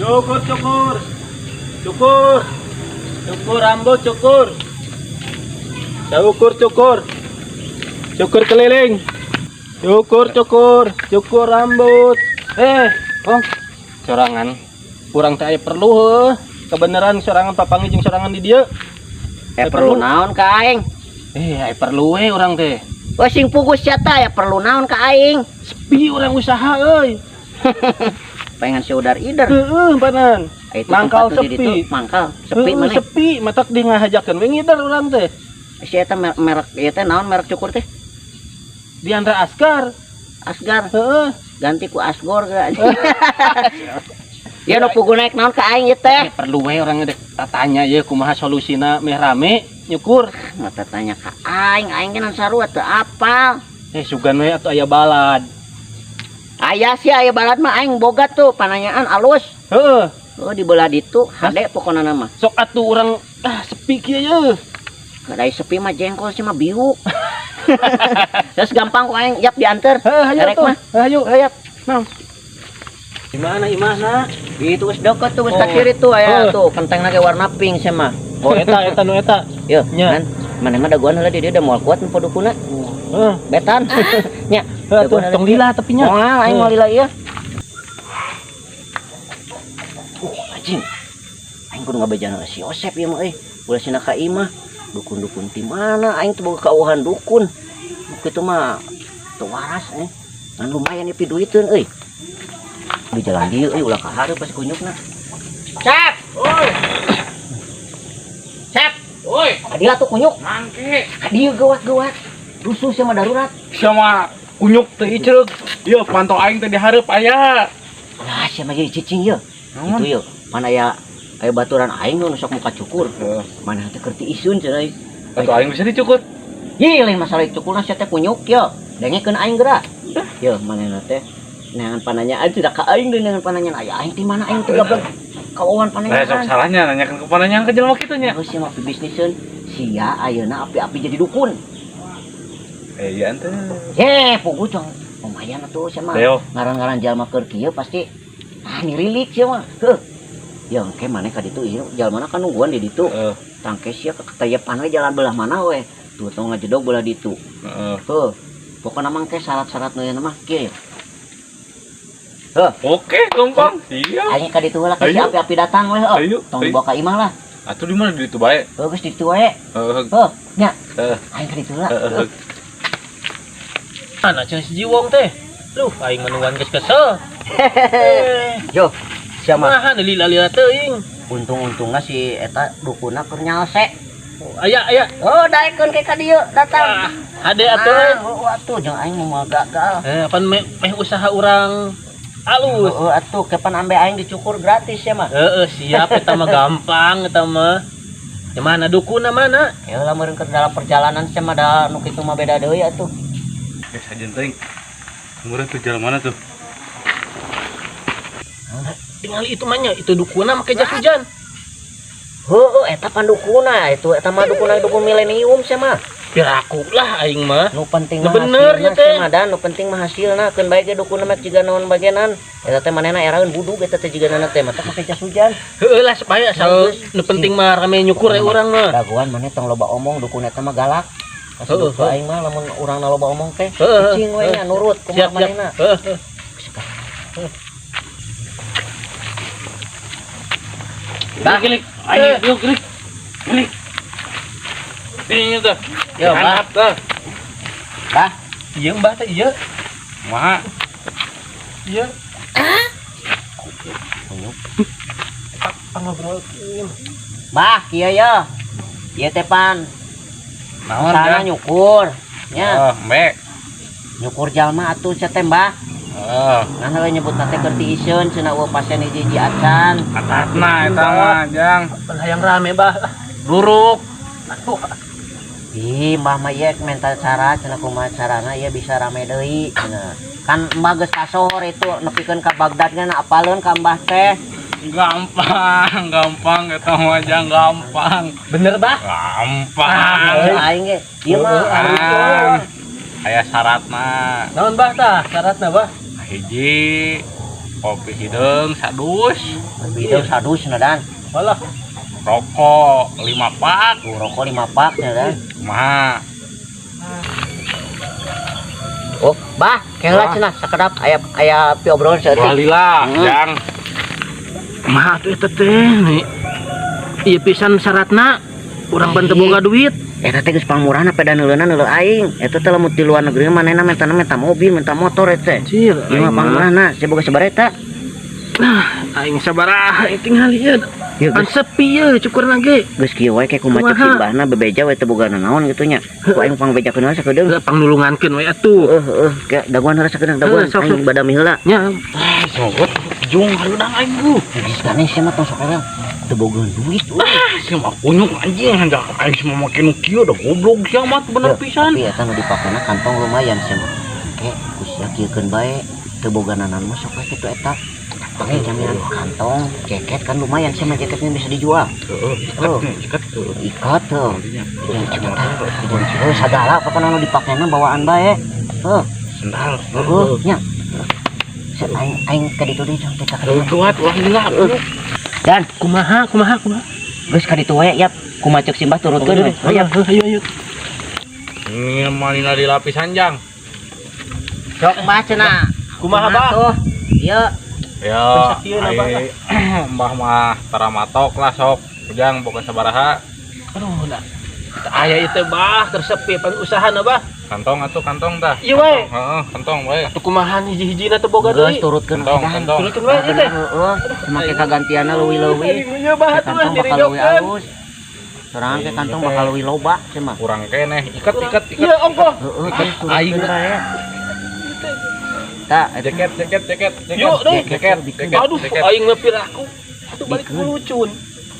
Cukur, cukur. Cukur. Cukur rambut, cukur. Cukur, cukur. Cukur keliling. Cukur, cukur. Cukur rambut. Eh, oh, sorangan. Kurang teh aya perlu heuh. Kebenaran sorangan papanggih jeung sorangan di dieu. Eh, perlu naon ka aing? Eh, aya perlu we urang teh. Wah, sing pugus sia tah, ya perlu naon ka aing? Sepi urang usaha euy. Pengen si udar ider. Heeh, panan. Itu Mangkal tempat tuh di sepi. ditu, mangkal sepi Heeh, mana? Sepi, matak di ngahajakeun we ngider urang teh. Si eta merek ieu teh naon, merek cukur teh? Di Andra Asgar. Asgar. Heeh. Ganti ku Asgor ge. Ya, nu pugu naik naon ka aing ieu teh? Eh, perlu we urang dek tatanya ye kumaha solusina meh rame nyukur. Mata tanya ka aing, aing kan sarua teu apal. Eh, sugan we atuh aya balad. Aya sih, aya balad mah aing boga tuh pananyaan alus. Heeh. Oh, di belah ditu hade pokona mah. Sok atuh urang ah sepi kieu ye. Kadai sepi mah jengkol sih mah biuk. Terus gampang kok aing yap diantar. Heuh, hayu Erek atuh. mah. Heuh, hayu. Heuh, yap. Nang. Di mana imahna? Itu geus deket tuh, geus ka Oh. kiri tuh aya Oh. tuh kenteng ge warna pink sih mah. Oh, eta eta nu eta. Yo, Nya. kan mana mah dagoan heula di dieu da moal kuat nu dukuna. Heeh. Betan. Nya. Heuh atuh tong lila tapi nya. Moal aing moal lila ieu. Anjing. Aing kudu ngabejana si Yosep ieu mah euy. Ulah sina ka imah. Dukun-dukun ti mana aing tuh boga kauhan dukun. Nu kitu mah teu waras eh. Ngan lumayan ieu piduiteun euy. Di jalan dieu euy, ulah ka hareup pas kunyukna. Cep. Oi, Cep. oi, Kadieu atuh kunyuk. mangke. Kadieu gawat-gawat. Rusuh sama darurat. Sama kunyuk teh icreug. Ieu pantau aing teh di hareup aya. Lah, sia mah jadi cicing ye. Naon? Itu ye, mana aya aya baturan aing nu sok muka cukur. Heeh. Mana teh keur isun cenah. Atuh aing bisa dicukur. Ye, lain masalah cukurna sia teh kunyuk ye. Dengekeun aing geura. Ye, manehna teh neangan pananyaan tidak ka aing deui, neangan pananyaan aya aing ti mana aing teh gablek kawawan Lah, sok pananyaan. Salahnya nanyakan ke pananyaan ke jelema kitu nya. Geus sia mah bisniseun. Sia ayeuna api-api jadi dukun. Eh, iya ente. Ye, pugu cong. Lumayan atuh sia mah. Leo. Ngaran-ngaran jalma keur kieu pasti ah nirilik sia mah. Heuh. Ya engke maneh ka ditu ieu jalmana kan nungguan di ditu. Heeh. Tangke sia ketayepan we jalan belah mana we. Tuh tong ngajedog belah ditu. Heeh. Heuh. Pokona mah engke syarat-syarat nu mah kieu. Heuh, Oke, gampang. Siap. Aing ka ditu heula ke si Ayo. api-api datang we heuh. Ayo. Tong Ayo. dibawa ka imah lah. Atuh di mana, di ditu bae? Heuh, geus di ditu wae. Heeh. Heuh, nya. Heeh. Aing ka ditu heula. Heeh. Mana cenah si Jiwong teh? Luh, aing menuan geus kesel. Eh, Yo, sia mah kumaha lila-lila teuing. Untung-untungna si eta dukuna keur nyalse. Oh, aya aya. Oh, daekeun ke ka dieu datang. Ah, hade atuh. Ah, oh, atuh jeung aing mau gagal. Eh, pan meh, meh usaha urang alus. Heeh atuh, kapan ambe aing dicukur gratis ya mah. Heeh, siap eta mah, gampang eta mah. Ya mana dukuna mana? Ya lah meureun keur dalam perjalanan sia mah, da nu kitu mah beda deui atuh. Eh, sajen teuing. Murah tuh jalan mana tuh? Tinggal itu mah nya, itu dukuna make jas hujan. Heueuh, eta pandukuna itu, eta mah dukuna dukun milenium sia mah. Piraku lah aing mah. Nu penting Nu mah bener hasilna ya teh. Sia mah, dan nu penting mah hasilna, keun bae ge dukuna mah jiga naon bagianan. Eta teh manehna eraeun budug eta teh jigana teh mata make jas hujan. Heeh lah, supaya asal Bagus. nu penting mah rame nyukur ya urang mah. Dagoan maneh tong loba omong, dukun eta mah galak. Heeh, Kasih ku aing mah lamun urang loba omong teh. Heeh, Cicing we nya nurut kumaha Siap, siap. Manehna. Heeh. Heeh. Dah, kilik. Ayo, yuk, kilik. Kilik. Ini tuh. Yo, Bah. Handap tuh. Bah, Ieu mbah teh ieu. Kumaha? Ieu. Kunyuk. Pangobrolkeun. Bah, kieu ya. Ieu teh pan Naon, sana Jang? Nyukur. Nya, Oh, mbek. Nyukur jalma atuh sia teh, Mbah. Oh, Nah, we nyebut teh keur tiiseun cenah eueuh pasien hiji-hiji acan. Atatna eta mah, Jang. Pan hayang rame, Bah. Duruk. Aduh. Ih, Mbah mah ieu minta cara cenah kumaha carana ieu bisa rame deui cenah. Kan Mbah geus kasohor itu nepikeun ka Bagdad nya apaleun ka Mbah teh. Gampang, gampang eta mah, Jang, gampang. Bener, Bah? Gampang. Cek aing ge ieu mah. Ah, aya syaratna. Naon, Bah, tah? Syaratna, Bah? Hiji, Kopi hideung sadus, Kopi hideung sadus cenah Dan. Walah, rokok 5 pak. Tuh, rokok 5 pak cenah Dan. Kumaha? Oh, bah, keula cenah sakedap aya aya piobrolan saeutik. Walila, Jang. Mah atuh eta teh nih. Ieu pisan syaratna urang ban teu boga duit. Eta teh geus pangmurahna peda neuleuna neuleu aing. Eta teh lamun di luar negeri manehna mentana menta mobil, menta motor eta teh. Anjir, Ieu mah pangmurahna, sia boga sabaraha eta? Nah, aing sabaraha tingali ieu. Ieu Pan geus sepi ye cukurna ge. Geus kieu wae ke kumaha cek Kumaha? Simbahna bebeja we teu boga nanaon kitu nya. Ku aing pangbejakeun heula sakedeung. Heuh, pangnulungankeun we atuh. Heuh heuh, ke daguan heula sakedeung daguan Heuh, sok, aing sok. badami heula. Nya, Ah, sogot jung hareudang aing ku. Geus gane sia mah tong sok rewel. Teu boga duit euy. Ah, sia mah kunyuk anjing hendak aing semua make nu kieu da goblok sia mah bener pisan. Tapi eta nu dipakena kantong lumayan sia mah. Ke ku sia kieukeun bae teu boga nanan mah sok we kitu eta. Pakai jaminan kantong, jaket kan lumayan sia mah jaketnya bisa dijual. Heeh, ikat nih, ikat tuh. Ikat tuh. Heuh, sagala pokona nu dipakena bawaan bae. Heuh, Sendal. heuh nya. Sia aing aing ka ditu deui teh ka ditu. Kuat ulah lila. Dan kumaha kumaha kumaha. Geus ka ditu we yap. Kumaha ceuk simbah turutkeun we. Ayo, Yap. ayo, ayo. Ini manina di lapisan jang. Sok mbah cenah. Kumaha, Bah? Tuh? Ieu Ya, Bisa kieu na, Bah, ai mbah mah taramatok lah sok. Ujang boga sabaraha? Aduh, nah. Aya itu bah, tersepi pan usahana bah. Kantong atuh kantong tah. Ieu we. Heeh, kantong we. Atuh kumaha hiji-hijina teu boga geus deui. turutkeun Kantong, we, Dan. kantong. Turutkeun we ieu teh. Heeh, make kagantianna leuwih-leuwih. Aing bah atuh Kantong bakal leuwih alus. Sorangan ke kantong bakal leuwih loba cenah mah. Kurang keneh. Ikat ikat ikat. Iya, ongkoh. Heeh, terus Aing. turutkeun bae. Tah, eta Jaket jaket jaket jaket. Yuk, deh. Jaket jaket. Aduh, jaket. aing mah piraku. Atuh balik Bikeun. lucun.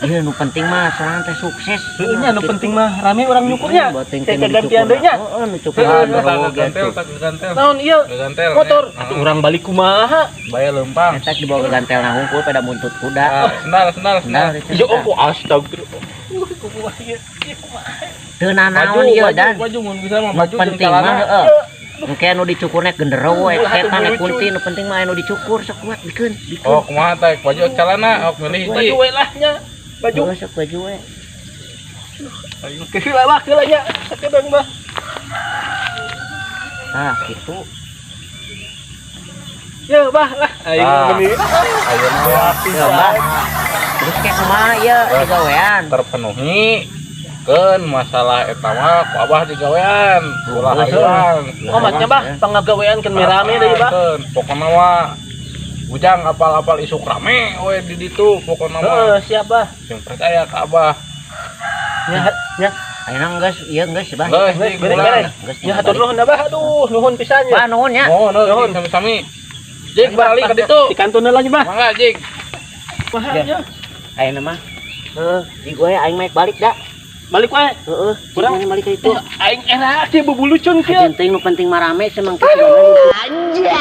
Ieu nu penting mah sorangan teh sukses. Heuh nya nu penting mah rame urang nyukurnya. Teh Teh kagantian deui nya. Heeh, nu cukur. Heeh, Tak gantel, tak gantel. Naon ieu? Gantel. Motor. Atuh urang balik kumaha? Bae lempang. Eta dibawa ke gantelna hungkul pada buntut kuda. Ah, sendal sendal sendal. Sendal. Ya ongkoh astagfirullah. Kumaha ieu? Ieu kumaha? Teu nanaon ieu Dan. Baju mun bisa mah Nu baju jeung penting mah celana. heeh. Engke nu dicukurna genderuwo Ulah atuh setan lucu. kunti nu penting mah anu dicukur sok kuat bikeun bikeun. Oh, kumaha teh? Baju celana, oh milih hiji. Baju we lah nya. Baju. Heuh, sok baju we. Aing keheula bah keheula nya. Sakedeung bah. Tah kitu. Ya bah lah. Aing Ah. meni. Ayeuna mah Ya, Mbah. Terus kayak kumaha ieu digawean? Terpenuhi keun masalah eta mah ku abah digawean ulah hayang. Oh, matnya bah, pangagawean kan rame deui bah. Keun pokona mah Ujang apal-apal isuk rame we di ditu pokona mah. Heeh, siap bah. Sing percaya ka abah. Nya, nya. Ayeuna geus ieu geus bah. Geus, Geus, Jig, beres, pulang. beres. Geus. Nya hatur nuhun dah bah. Aduh, nuhun pisan Bah nya. nuhun nya. Oh, nuhun sami-sami. Jig balik ka ditu. Di kantun heula nya bah. Mangga Jig. Kumaha Ya. nya? Ayeuna mah. Heuh, di gue aing mah balik da. Balik wae. Heeh, Kurang. kurang balik ka itu. Aing enak sih bubulucun kieu. Penting nu penting mah rame semang kitu. Anjay.